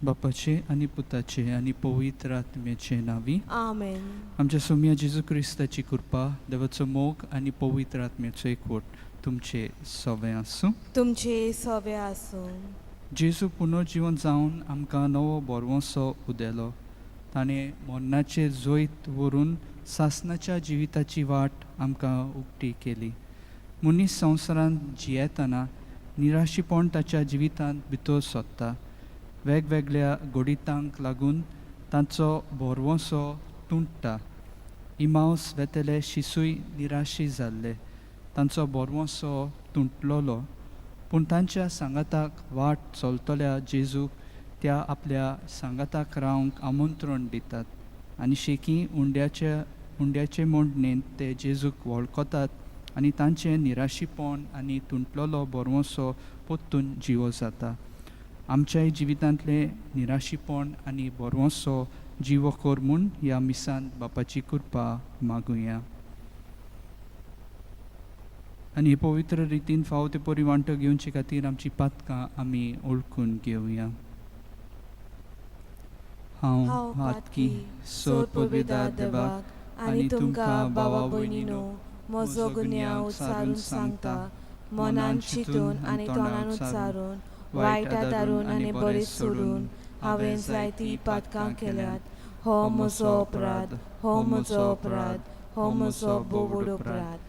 बापाचे आनी पुताचे आनी पवित्र आत्म्याचे नांवी. आमेन. आमच्या सोमया जेजू क्रिस्ताची कृपा, देवाचो मोग आनी पवित्र आत्म्याचो एकवट तुमचे सवे आसूं. तुमचे सवे आसूं. जेजू पुनर्जिवन जावन आमकां नवो बरवंसो उदेलो. ताणें मरणाचेर जैत व्हरून सासणाच्या जिविताची वाट आमकां उक्ती केली. मनीस संवसारांत जियेतना निराशीपण ताच्या जिवितांत भितर सरता. वेगवेगळ्या घडितांक लागून ताचो भरवंसो तुटता. इमावस वेतले शिसूय निराशी जाल्ले, तांचो भरवंसो तुटलोलो. पूण तांच्या सांगाताक वाट चलतल्या जेजूक त्या आपल्या सांगाताक रावंक आमंत्रण दितात आनी शेकी उंड्याचे मोडणेंत ते जेजूक वळखतात आनी तांचें निराशीपण आनी तुटलोलो भरवंसो परतून जिवो जाता. आमच्याय जिवितांतलें निराशीपण आनी भरवंसो जिवो कर म्हूण ह्या मिसांत बापाची कृपा मागुया आनी हे पवित्र रितीन फावो ते परी वांटो घेवचे खातीर आमची पातकां आमी ओळखून घेवया. हांव पातकी सोर पदवेदार देवाक आनी तुमकां भावा भयणीनो म्हजो गुन्यांव उच्चारून सांगता, मनान चिंतून आनी तोंडान उच्चारून, वायट आदारून आनी बरें सोडून हांवें जायतीं पातकां केल्यात. हो म्हजो अपराध, हो म्हजो अपराध, हो म्हजो भोव अपराध.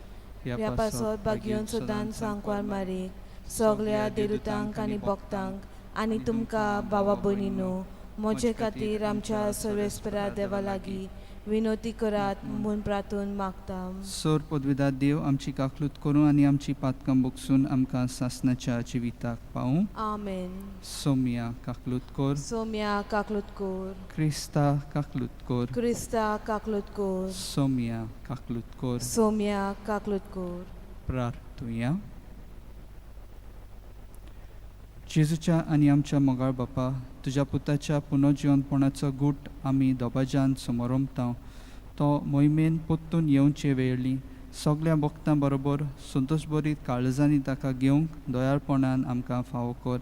ह्या पासत भाग्योन सदांच सांकवार मारीक सगळ्या देरुतांक आनी भक्तांक आनी तुमकां भावा भयणीनो म्हजे खातीर आमच्या सर्वेस्परा देवा लागीं विनोती करात म्हूण प्रार्थून मागता. सोर पदवेदार देव आमची काकलूत करूं आनी आमची पातकां बगसून आमकां सासणाच्या जिविताक पावूं. आमेन. सोम्या काकलूत कर. सोम्या काकलूत कर. क्रिस्ता काकलूत कर. क्रिस्ता काकलूत कर. सोम्या काकलूत कर. सोम्या काकलूत कर. प्रार्थुया. जेजूच्या आनी आमच्या मोगाळ बापा, तुज्या पुताच्या पुनर्जिवनपणाचो गूट आमी दबाज्यान समरमता. तो मोहिमेन परतून येवचे वेळी सगळ्या भक्तां बरोबर संतोशभरीत काळजांनी ताका घेवंक दयाळपणान आमकां फावो कर.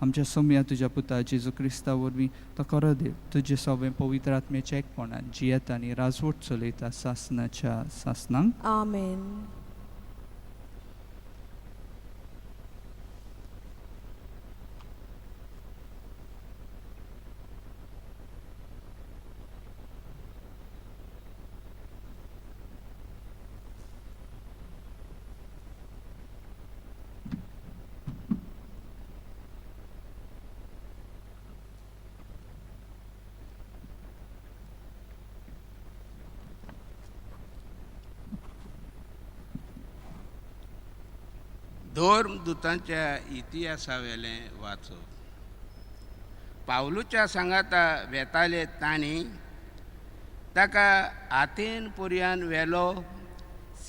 आमच्या सोम्या तुज्या पुता जेजू क्रिस्ता वरवीं तो खरो देव तुजे सगळें पवित्र आत्म्याच्या एकपणान जियेता आनी राजवट चलयता सासणाच्या सासणांक. आमेन. धर्मदुतांच्या इतिहासावेलें वाचप. पावलूच्या सांगाता वेताले तांणी ताका आथेन पुर्यान व्हेलो.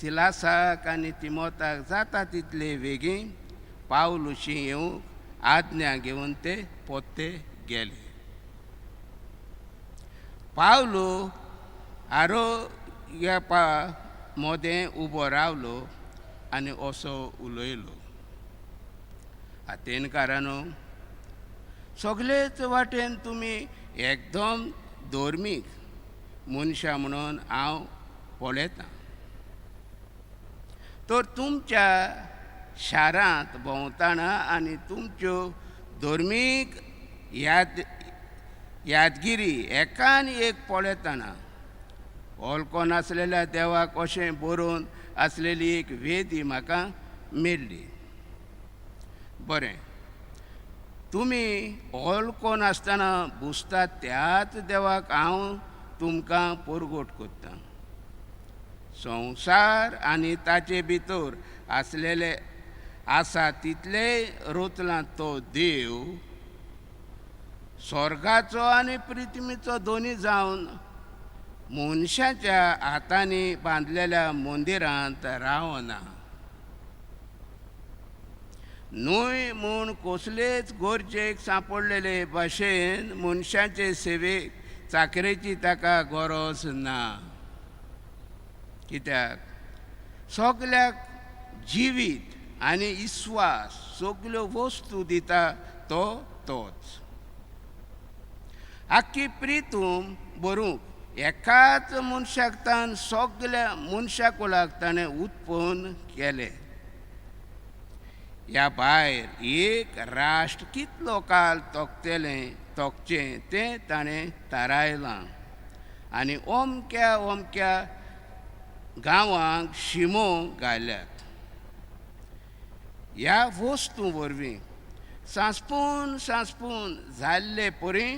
सिलासाक आनी तिमोताक जाता तितले वेगीन पावलुशी येवंक आज्ञा घेवन ते पोत्ते गेले. पावलू आरोग्यपा मोदें उबो रावलो आनी असो उलयलो, आतेनकारानो, सगळेच वाटेन तुमी एकदम धर्मीक मनशां म्हणून हांव पळयतां. तर तुमच्या शारांत भोंवतना आनी तुमच्यो धर्मीक यादगिरी एकान एक पळयतना वळखून आसलेल्या देवाक अशें बरोवन आसलेली एक वेदी म्हाका मेळ्ळी. बरें, तुमी वळखून आसतना बुजतात त्याच देवाक हांव तुमकां परगट करतां. संवसार आनी ताचे भितर आसलेले आसा तितले रचलां तो देव स्वर्गाचो आनी पृथ्वीचो दोनी जावन मनशाच्या हातांनी बांदलेल्या मंदिरांत रावना. न्हय म्हूण कसलेच गरजेक सांपडलेले भाशेन मनशाचे सेवेक चाकरेची ताका गरज ना. कित्याक सगल्याक जिवीत आनी इस्वास सगल्यो वस्तू दिता तो तोच. आख्खी प्रितूम भरूंक एकाच मनशाक तान सगल्या मनशा कुळाक ताणें उत्पन्न केलें. ह्या भायर एक राष्ट्र कितलो काल तोखतलें तोखचें तें ताणें थारायलां आनी अमक्या अमक्या गांवांक शिमो घाल्यात. ह्या वस्तू वरवीं सांसपून सांसपून जाल्ले परी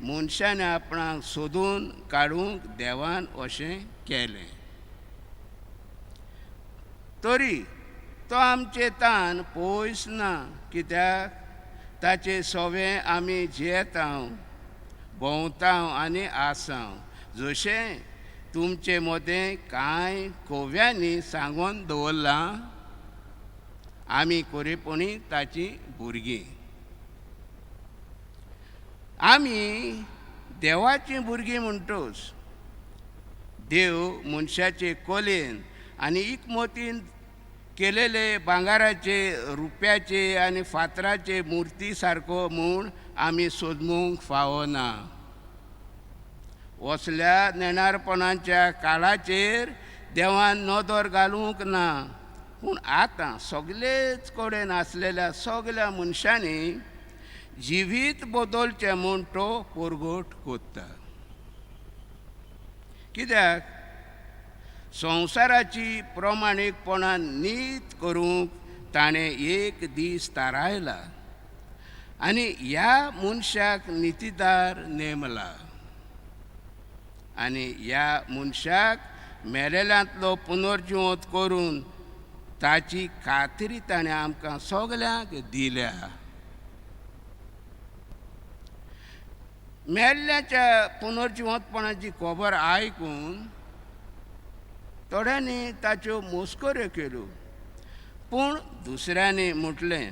मनशान आपणाक सोदून काडूंक देवान अशें केलें. तरी तो आमचे तान पयस ना, कित्याक ताचे सोवे आमी जियेता, भोंवता आनी आसा, जशें तुमचे मदें कांय कव्यांनी सांगून दवरलां, आमी खरेपणी ताची भुरगीं. आमी देवाचीं भुरगीं म्हणटूच देव मनशाचे कलेन आनी इकमतीन केलेले भांगराचे, रुप्याचे आनी फातराचे मुर्ती सारको म्हूण आमी सोदूंक फावना. असल्या नेणारपणाच्या काळाचेर देवान नदर घालूंक ना, पूण आतां सगळेच कडेन आसलेल्या सगल्या मनशांनी जिवीत बदलचें म्हूण तो परगट कोत्ता. कित्याक संवसाराची प्रमाणीकपणान नीत करूंक ताणें एक दीस थारायला आनी ह्या मनशाक नितीदार नेमला आनी ह्या मनशाक मेलेल्यांतलो पुनर्जिवंत करून ताची खात्री ताणें आमकां सगल्यांक दिल्या. मेल्ल्याच्या पुनर्जिवंतपणाची खबर आयकून थोड्यांनी ताच्यो मस्कऱ्यो केल्यो, पूण दुसऱ्यांनी म्हटलें,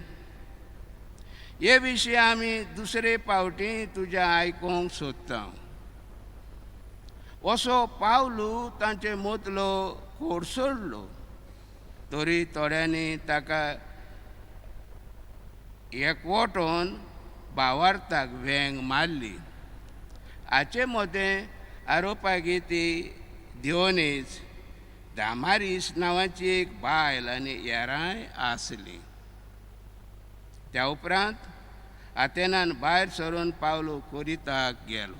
हे विशीं आमी दुसरे पावटी तुज्या आयकूंक सोदता. असो पावलू तांचे मदलो कोडसडलो, तरी थोड्यांनी ताका एकवटून भावार्थाक वेंग मारली. हाचे मदें आरोपागीती दियोनीस दामारीस नांवाची एक बायल आनी हेरांय आसली. त्या उपरांत आतेनान भायर सरून पावलो कोरिताक गेलो.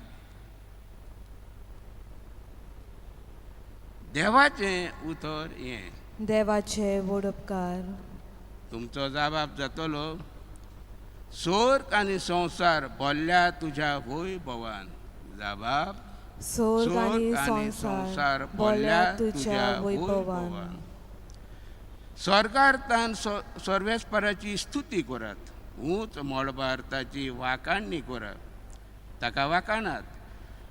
देवाचें उतर हें. देवाचे वडपकार. तुमचो जबाब जातलो, स्वर्ग आनी संवसार भरल्या तुज्या वैभवान. जबाब, स्वर्ग आनी संवसार भरल्या तुज्या वैभवान. स्वर्गार तान सर्वेस्पराची स्तुती करात, ऊंच मळबार ताची वाखाणणी करात, ताका वाखाणात.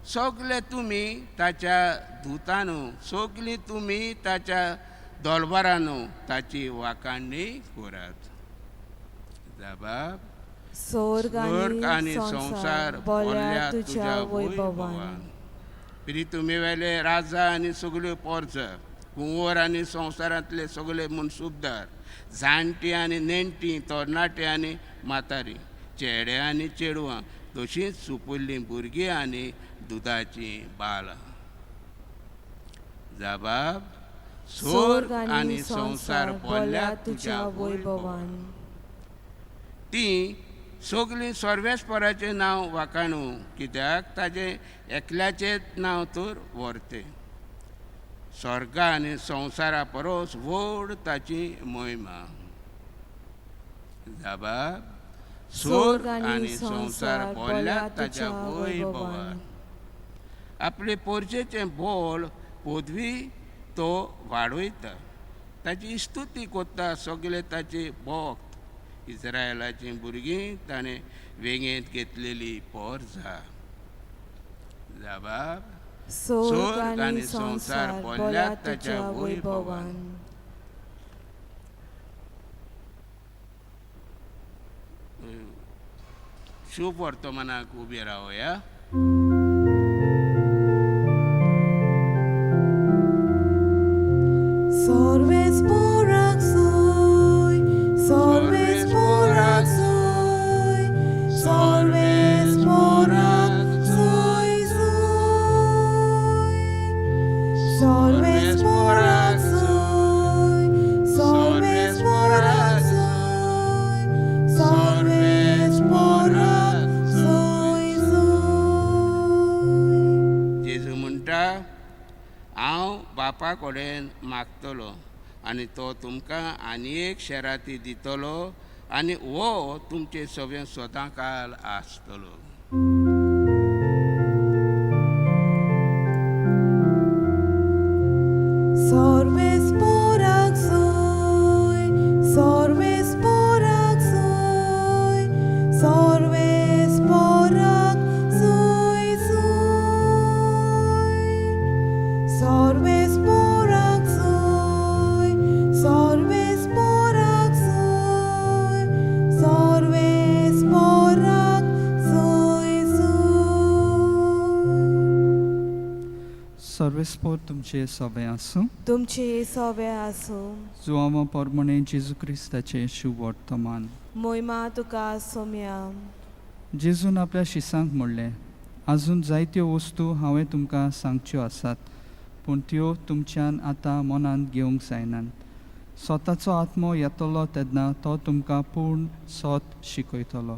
सगले तुमी ताच्या दुतानू, सगली तुमी ताच्या दलबारानू ताची वाखाणणी करात. जबाब, स्वर्ग आनी संवसार भरल्या तुज्या वैभवान. प्रितुमी वेले राजा आनी सगल्यो पोरजा, कुंवर आनी संवसारांतले सगळे मनसुबदार, जाणटी आनी नेणटी, तरणाटे आनी म्हातारी, चेडे आनी चेडवां, तशींच सुपुल्लीं भुरगीं आनी दुदाचीं बालां. जबाब, स्वर्ग आनी संवसार भरल्या तुज्या वैभवान. तीं सगलीं सर्वेस्पराचें नांव वाखाणू, कित्याक ताजें एकल्याचेंच नांव तर व्हरतें. स्वर्गा आनी संवसारा परस व्हड ताची महिमा. जबाब, स्वर्ग आनी संवसार भरल्या तुज्या वैभवान. आपले पोरचेचें बोल पदवी तो वाडयता, ताची स्तुती करता सगळे ताचे भक्त. इस्रायलाचीं भुरगीं ताणें वेंगेंत घेतलेली पोरजा. जबाब, स्वर्ग आनी संवसार भरल्या तुज्या वैभवान. शुभ वर्तमानाक उबे रावया. Solves porac sui, solves porac sui. मागतलो आनी तो तुमकां आनी एक शेराती दितलो आनी हो तुमचे सगळें सदां काल आसतलो. सर्वेस्पोर तुमचे सवे आसूं, तुमचे सवे आसूं. जुआंवा पोरमणे जेजू क्रिस्ताचें शुभवर्तमान. मोयमा तुका सोम्या. जेजून आपल्या शिसांक म्हणलें, आजून जायत्यो वस्तू हांवें तुमकां सांगच्यो आसात, पूण त्यो तुमच्यान आतां मनांत घेवंक जायनात. स्वताचो आत्मो येतलो तेन्ना तो तुमकां पूर्ण सत शिकयतलो,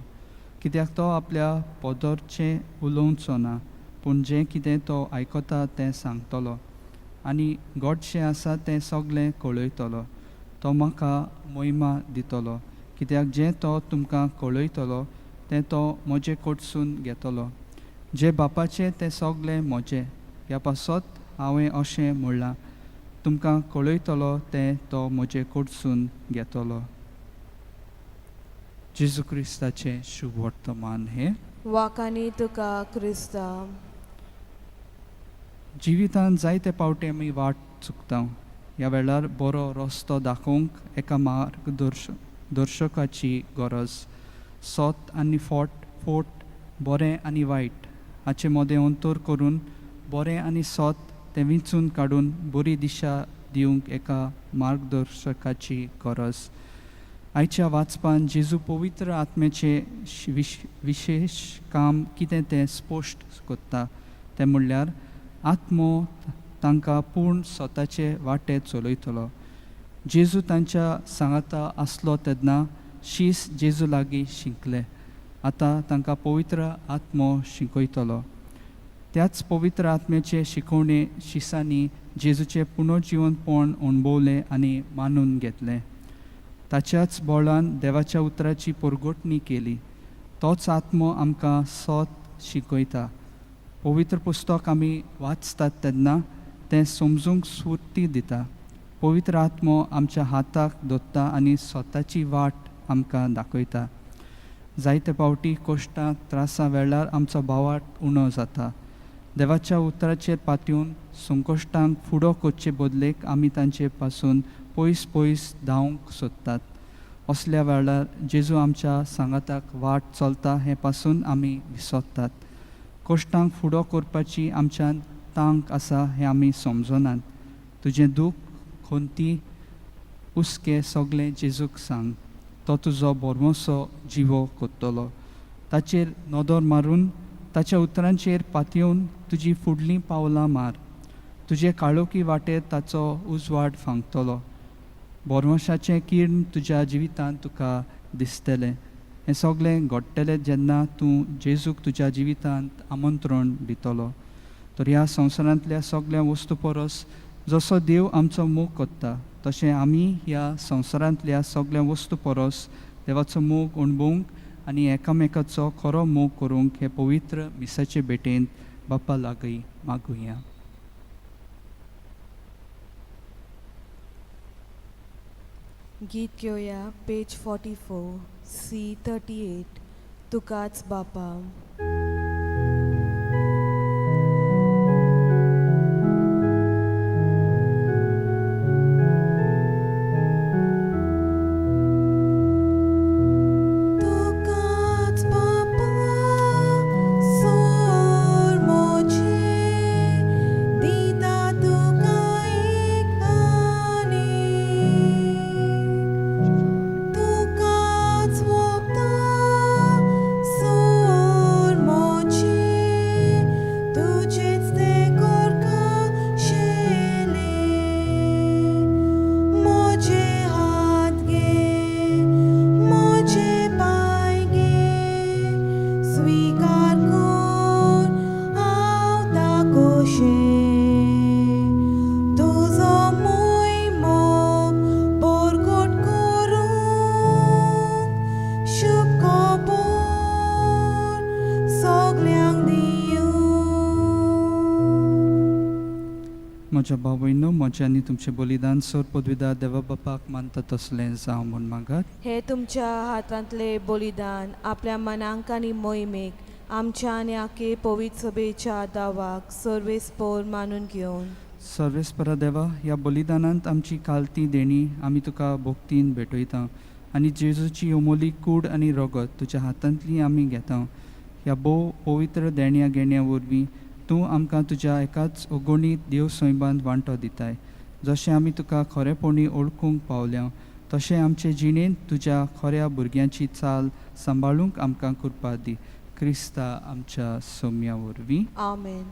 कित्याक तो आपल्या पदरचें उलोवचो ना, पूण जें कितें तो आयकता तें सांगतलो आनी घडचें आसा तें सगळें कळयतलो. तो म्हाका मोहिमा दितलो, कित्याक जें तो तुमकां कळयतलो तें तो म्हजे कडसून घेतलो. जे बापाचें तें सगळें म्हजें, ह्या पासत हांवें अशें म्हणलां, तुमकां कळयतलो तें तो म्हजे कडसून घेतलो. जेजू क्रिस्ताचें शुभवर्तमान हें. वाकानी तुका क्रिस्ता. जिवितांत जायते पावटी आमी वाट चुकता. ह्या वेळार बरो रस्तो दाखोवंक एका मार्गदर्शकाची गरज. सत आनी फोट, बरें आनी वायट हाचे मदें अंतर करून बरें आनी सत तें विंचून काडून बरी दिशा दिवंक एका मार्गदर्शकाची गरज. आयच्या वाचपान जेजू पवित्र आत्म्याचें विशेश काम कितें तें स्पश्ट करता. तें म्हणल्यार आत्मो तांकां पूर्ण स्वताचे वाटे चलयतलो. जेजू तांच्या सांगाता आसलो तेन्ना शीस जेजू लागीं शिंकले, आतां तांकां पवित्र आत्मो शिकयतलो. त्याच पवित्र आत्म्याचे शिकवणे शिसांनी जेजूचें पुनर्जिवनपण अणभवलें आनी मानून घेतलें. ताच्याच बळान देवाच्या उतराची परगटणी केली. तोच आत्मो आमकां सत शिकयता. पवित्र पुस्तक आमी वाचतात तेन्ना तें समजूंक स्फूर्ती दिता. पवित्र आत्मो आमच्या हाताक दोत्ता आनी स्वताची वाट आमकां दाखयता. जायते पावटी कश्टां त्रासां वेळार आमचो भावार्थ उणो जाता. देवाच्या उतराचेर पातयेवन संकश्टांक फुडो करचे बदलेक आमी तांचे पासून पयस पयस धांवंक सोदतात. असल्या वेळार जेजू आमच्या सांगाताक वाट चलता हें पासून आमी विसरतात. कश्टांक फुडो करपाची आमच्यान तांक आसा हें आमी समजनात. तुजें दूख, खंती, हुस्के सगळें जेजूक सांग. तो तुजो भरवंसो जिवो करतलो. ताचेर नदर मारून ताच्या उतरांचेर पातयेवन तुजी फुडलीं पावलां मार. तुजे काळोखी वाटेर ताचो उजवाड फांकतलो. भरवंशाचें किर्ण तुज्या जिवितांत तुका दिसतलें. हें सगळें घडटलें जेन्ना तूं जेजूक तुज्या जिवितांत आमंत्रण दितलो. तर ह्या संवसारांतल्या सगळ्या वस्तू परस जसो देव आमचो मोग करता तशें आमी ह्या संवसारांतल्या सगळ्या वस्तू परस देवाचो मोग अणभवंक आनी एकामेकाचो खरो मोग करूंक हे पवित्र मिसाचे भेटेंत बापा लागीं मागुया. गीत घेवया पेज 44 C 38. तुकाच बापा. तुकाच बापा सोर मोजे दिता तुका एक आनी तुकाच वोपता सोर. म्हज्या भाव भयणीनो, म्हजें आनी तुमचें बलिदान सोर पदवीदार देवा बापाक मानता तसलें जावं म्हूण मागात. हे तुमच्या हातांतले बलिदान आपल्या मनांक आनी मोहिमेक आमच्या आनी आखे पवित्र सभेच्या दावाक सर्वेस्पोर मानून घेवन. सर्वेस्परा देवा, ह्या बलिदानांत आमची कालती देणी आमी तुका भक्तीन भेटयता आनी जेजूची अमोली कूड आनी रगत तुज्या हातांतली आमी घेता. ह्या भोव पवित्र देण्या घेण्या वरवीं तूं आमकां तुज्या एकाच अगणीत देव सैबांत वांटो दिताय. जशें आमी तुका खरेपणी वळखूंक पावल्या तशें आमचे जिणेंत तुज्या खऱ्या भुरग्यांची चाल सांबाळूंक आमकां कृपा दी, क्रिस्ता आमच्या सोम्या वरवीं. आमेन.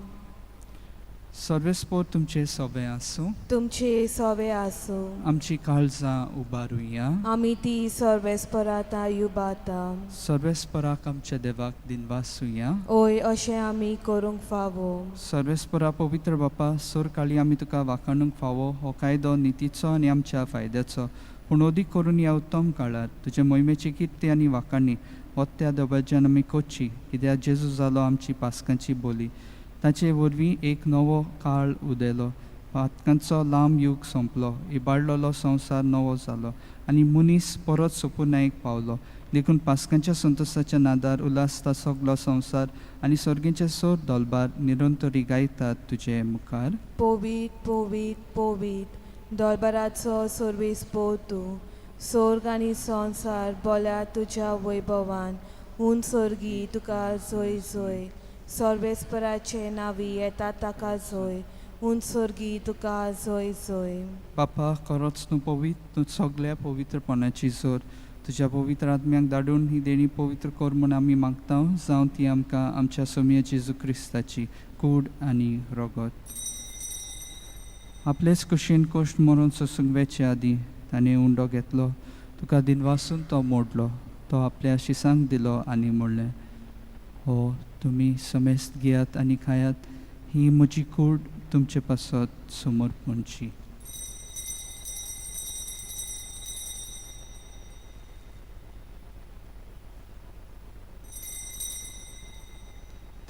सर्वेस्पोर तुमचे सोबें आसूं. तुमचे सोवे आसूं. आमची काळजां उबारुया. आमी ती सर्वेस्पराता युबाता. सर्वेस्पराक आमच्या देवाक दिनवासुया. ओय, अशें आमी करूंक फावो. सर्वेस्परा पवित्र बापा, सोर काळी आमी तुका वाखाणूंक फावो. हो कायदो नितीचो आनी आमच्या फायद्याचो, पूण अदीक करून ह्या उत्तम काळार तुजे मोहिमेची किर्ती आनी वाखाणी वत्त्या दबाज्यान आमी करची, कित्याक जेजू जालो आमची पास्कांची बोली. ताचे वरवीं एक नवो काळ उदेलो, पातकांचो लांब युग सोंपलो, इबाडलेलो संवसार नवो जालो आनी मनीस परत सोपुनायक पावलो. देखून पास्कांच्या संतोसाच्या नादार उल्हासता सगलो संवसार आनी सर्गेचे सोर दोलबार निरंतरी गायतात तुजे मुखार. पवीत पवीत पवीत दोलबाराचो सर्वेस्पोर तूं, सोर्ग आनी संवसार बोल्या तुज्या वैभवान. हून सोर्गी तुका जोय जोय, सर्वेस्पराचे नावी येता ताका जोय, हून सोर्गी तुका जोय जोय. बापा, खरोच तूं पवित्र, तूं सगल्या पवित्रपणाची जोर. तुज्या पवित्र आत्म्याक धाडून ही देणी पवित्र कर म्हूण आमी मागता, जावं ती आमकां आमच्या सोमया जेजू क्रिस्ताची कूड आनी रगत. आपलेच कुशीन कश्ट मरून सोसूंक वेचे आदीं ताणें उंडो घेतलो, तुका दिनवासून तो मोडलो, तो आपल्या शिसांक दिलो आनी म्हणलें, हो तुमी समेस्त घेयात आनी खायात, ही म्हजी कूड तुमचे पासत समर्पणची.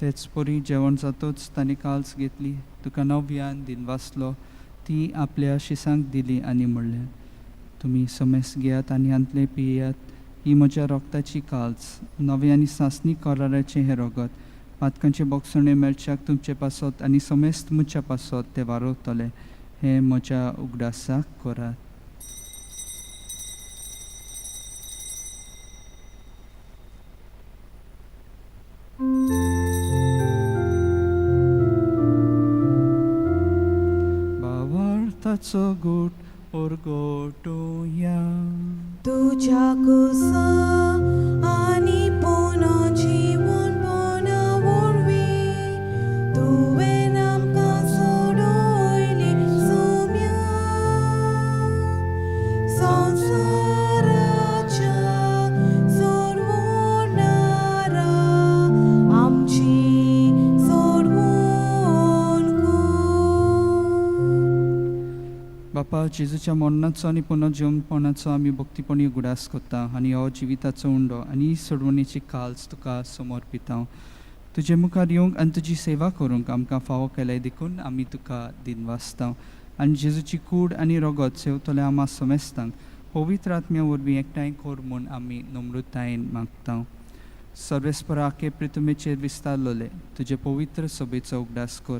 तेच परी जेवण जातच ताणें काल्स घेतली, तुका नव्यान दिनवासलो, ती आपल्या शिसांक दिली आनी म्हणलें, तुमी समेस्त घेयात आनी हांतलें पियात, ही म्हज्या रोगताची काल्स, नवे आनी सासणी कराराचें हें रगत, पातकांचे बोगसणे मेळच्याक तुमचे पासत आनी समेस्त म्हज्या पासत तें वारवतलें. हें म्हज्या उगडासाक करात. भावार्थाचो गूट ओरगोटुया. तुज्या कुसा आनी पुनर्जीवनपणा वरवीं तुवें आमकां सोडयली सोम्या, संवसाराच्या सोडवणारा आमची सोडवण कर. बापा, जेजूच्या मरणाचो आनी पुनर्जीवनपणाचो आमी भक्तीपणी उगडास करता आनी हो जिविताचो उंडो आनी सोडवणेची काल्स तुका समर्पिता. तुजे मुखार येवंक आनी तुजी सेवा करूंक आमकां फावो केल्याय देखून आमी तुका दिनवासता. आनी जेजूची कूड आनी रगत सेवतल्या आमा समेस्तांक पवित्र आत्म्या वरवीं एकठांय कर म्हूण आमी नम्रतायेन मागता. सर्वेस्परा आखे प्रितुमेचेर विस्तारलोले तुजे पवित्र सभेचो उगडास कर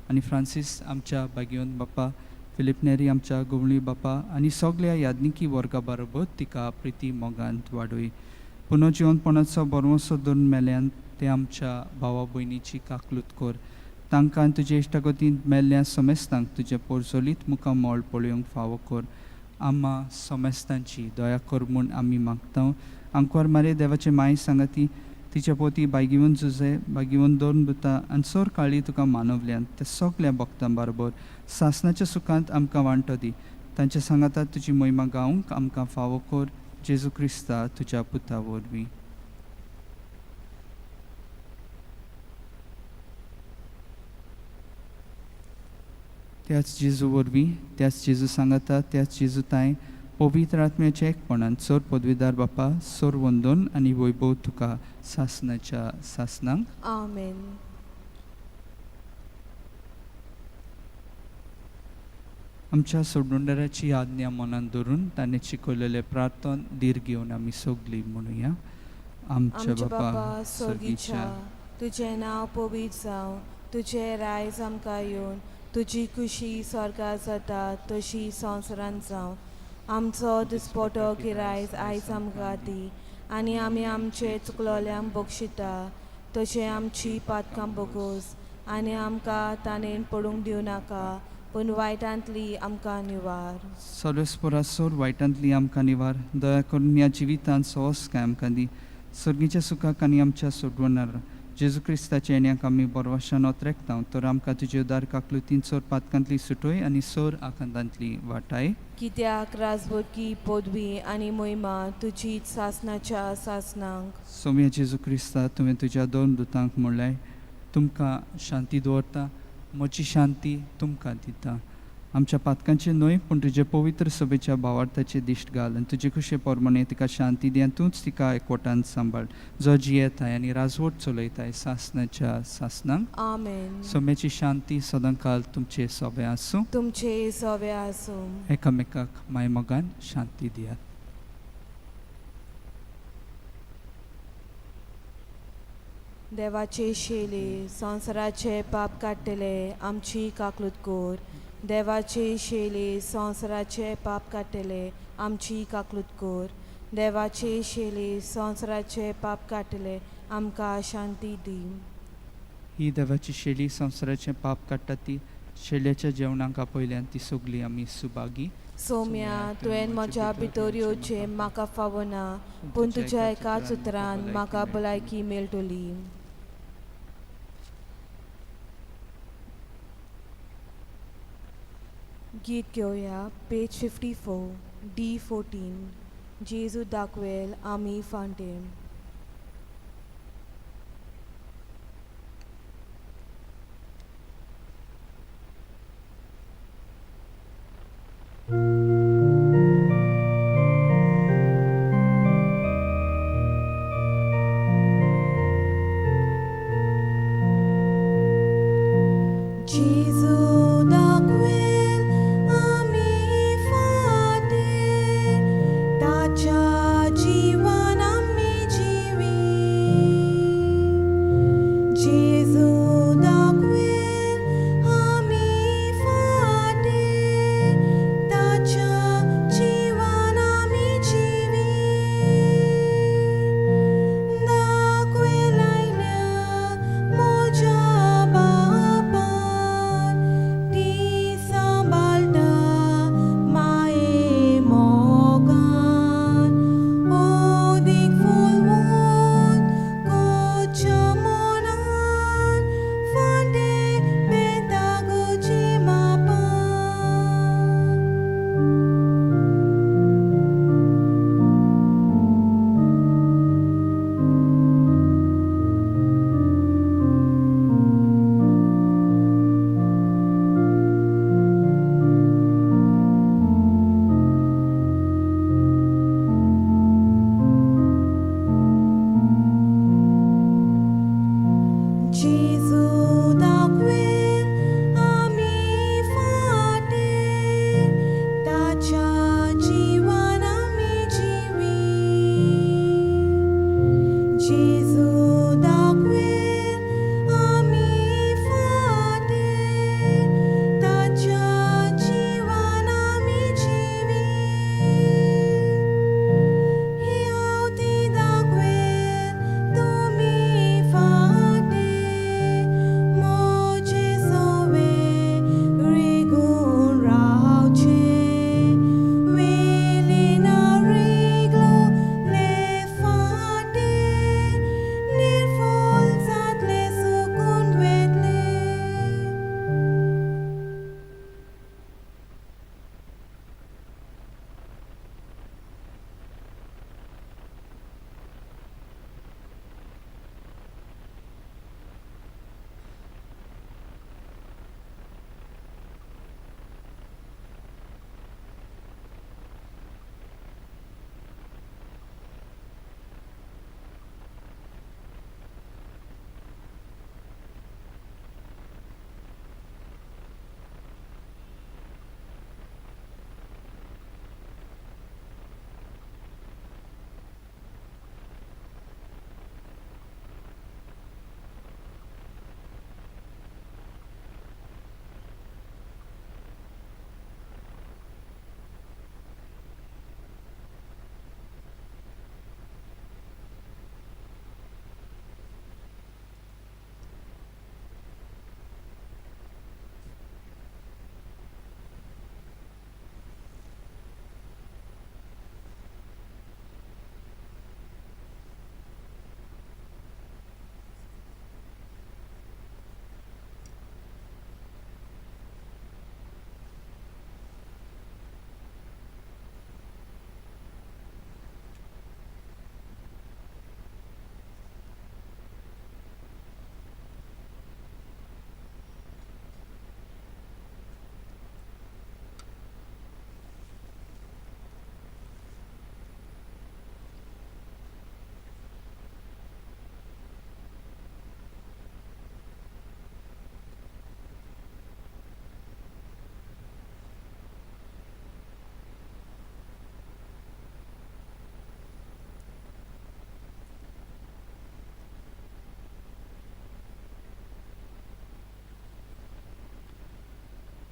आनी फ्रांसीस आमच्या बागियोन बापा, फिलीप नेरी आमच्या गोवळी बापा आनी सगल्या याज्ञिकी वर्गा बरोबर तिका प्रिती मोगांत वाडय. पुनर्जिवनपणाचो बरवसो धरून मेल्यान ते आमच्या भावा भयणीची काकलूत कर. तांकां तुजे इश्टागतींत मेल्ल्या समेस्तांक तुजें पोरजोलीत मुखामळ पळोवंक फावो कर. आम्हा समेस्तांची दया कर म्हूण आमी मागता. आंकवार मारे देवाचे माय सांगाती तिच्या पोती बायगिवन जुजे बागिवन दोन बुता आनी सोर काळी तुका मानवल्यान ते सगल्या भक्तां बरोबर सासणाच्या सुखांत आमकां वांटो दी. तांच्या सांगाता तुजी मोहिमा गावंक आमकां फावो कर, जेजू क्रिस्ता तुज्या पुता वरवीं. त्याच जेजू वरवीं, त्याच जेजू सांगाता, त्याच जेजू तांय पवित्र आत्म्याच्या एकपणान सोर पदवीदार बापा, सोर वंदन आनी वैभव तुका सासणाच्या सासणांक. आमेन. आमच्या सोडणुंडाराची आज्ञा मनान धरून ताणें शिकयलेलें प्रार्थन धीर घेवन आमी सगलीं म्हणुया. आमच्या आमच्या बापा बापा सर्गीच्या, सोगीच्या, तुजें नांव पवित्र जावं, तुजें रायज आमकां येवन, तुजी खुशी स्वर्गार जाता तशी संवसारांत जावं. आमचो दिसपटो गिरायज आयज आमकां दी, आनी आमी आमचे चुकलोल्यांक बक्षिता तशें आमची पातकां बगोस, आनी आमकां ताणें पडूंक दिवं नाका, पूण वायटांतली आमकां निवार. सर्वेस्परा सोड वायटांतली आमकां निवार. दया करून ह्या जिवितांत सहज काय आमकां दी. सर्गीच्या सुखाक आनी आमच्या सोडवणार जेजू क्रिस्ताच्या येण्याक आमी बरवाशान ओतरेकता, तर आमकां तुजे उदार काकलुतीन सोर पातकांतली सुटोय आनी सोर आकांतांतली वाटाय. कित्याक राजवटकी पदवी आनी मोहिमा तुजी सासनाच्या सासनांक. सोम्या जेजू क्रिस्ता, तुवें तुज्या दोन दुतांक म्हणलें, तुमकां शांती दवरता, म्हजी शांती तुमकां दिता. आमच्या पातकांचे न्हय पूण तुजे पवित्र सभेच्या भावार्थाचे दिश्ट घाल आनी तुजे खुशे प्रमाणे तिका शांती दी आनी तूंच तिका एकवटान सांबाळ, जो जियेताय आनी राजवट चलयताय सासनाच्या सासनांक. आमेन. सोम्याची शांती सदांकाल तुमचे सोबे आसूं. तुमचे सोवे आसूं. एकामेकाक मायमोगान शांती दियात. देवाचे शेले संवसाराचे पाप काडटले, आमची काकलूत कोर. देवाचे शेले संवसाराचे पाप काडटले, आमची काकलूत कोर. देवाचे शेले संवसाराचे पाप काडटले, आमकां शांती दी. ही देवाची शेली संवसाराचें पाप काडटा ती शेल्याच्या जेवणाक आपयल्यान ती सगळी आमी सुभागी. सोम्या, तुवें म्हज्या भितर येवचें म्हाका फावना, पूण तुज्या एकाच उतरान म्हाका भलायकी मेळटली. गीत घेवया, पेज 54, D 14, जेजू दाखवेल आमी फांटे. जेजू दाखवेल आमी फाटे, ताच्या जिवान आमी जिवी. जेजू दाखवेल आमी फाटे, ताच्या जिवान आमी जिवी. दाखवेल आयल्या म्हज्या बापान, ती सांबाळटा माये मोगान. ओदीक फुलवून कोच्या मनान, फांटे बेतागोची मापान. जेजू दाखवेल आमी फाटे, ताच्या जिवान आमी जिवी. जेजू दाखवेल आमी फाटे, ताच्या जिवान आमी जिवी. ही हांव ती दाखवेल तुमी फाटे, म्हजे सोवे रिगून रावचे. वेली ना रिगलो ले फाटे,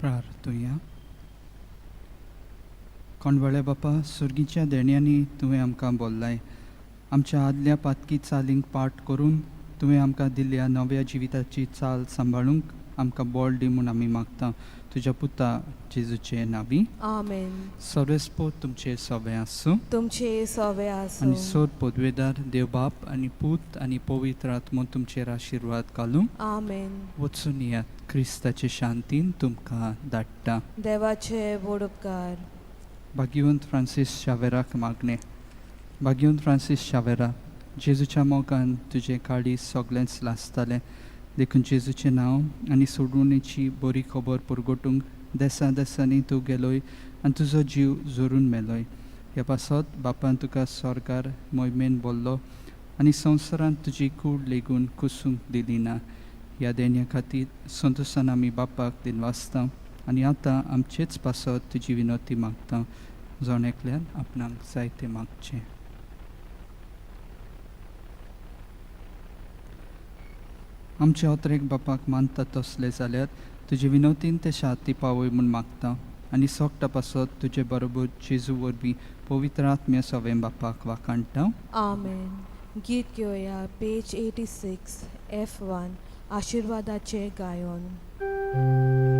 प्रार्थुया. कोणवळे बापा, सुर्गीच्या देण्यांनी तुवें आमकां बोल्लाय. आमच्या आदल्या पातकी चालींक पाठ करून तुवें आमकां दिल्ल्या नव्या जिविताची चाल सांबाळूंक आमकां बळ दी म्हूण आमी मागता, तुज्या पुता जेजूचे नांवी. आमेन. सर्वेस्पोत तुमचे सवे आसूं. तुमचे सवे आनी आसूं. सोर पदवेदार देव बाप आनी पूत आनी पवित्र आत्मो तुमचेर आशिर्वाद घालूं. आमेन. वचून येयात. क्रिस्ताचे शांतीन तुमकां धाडटा. देवाचे व्हड उपकार. भाग्यवंत फ्रांसीस शावेराक मागणें. भाग्यवंत फ्रांसीस शावेरा, जेजूच्या मोगान तुजें काळीज सगळेंच लासतालें, देखून जेजूचें नांव आनी सोडवणेची बरी खबर पुरगोटूंक देसा देसांनी तूं गेलोय आनी तुजो जीव जोरून मेलोय. ह्या पासत बापान तुका स्वर्गार मोहिमेन बोल्लो आनी संवसारांत तुजी कूड लेगून कुसूंक दिली ना. ह्या देण्या खातीर संतोसान आमी बापाक दिनवासता आनी आतां आमचेच पासत तुजी विनवती मागता. जण एकल्यान आपणाक जाय तें मागचें. आमचे अत्रेक बापाक मानता तसले जाल्यार तुजे विनवतीन ते शांती पावय म्हूण मागता आनी सोगटा पासत तुजे बरोबर जेजू वरवीं पवित्र आत्म्या सवें बापाक वाखाणटा. आमेन. गीत घेवया, पेज 86, F1, आशिर्वादाचे गायन.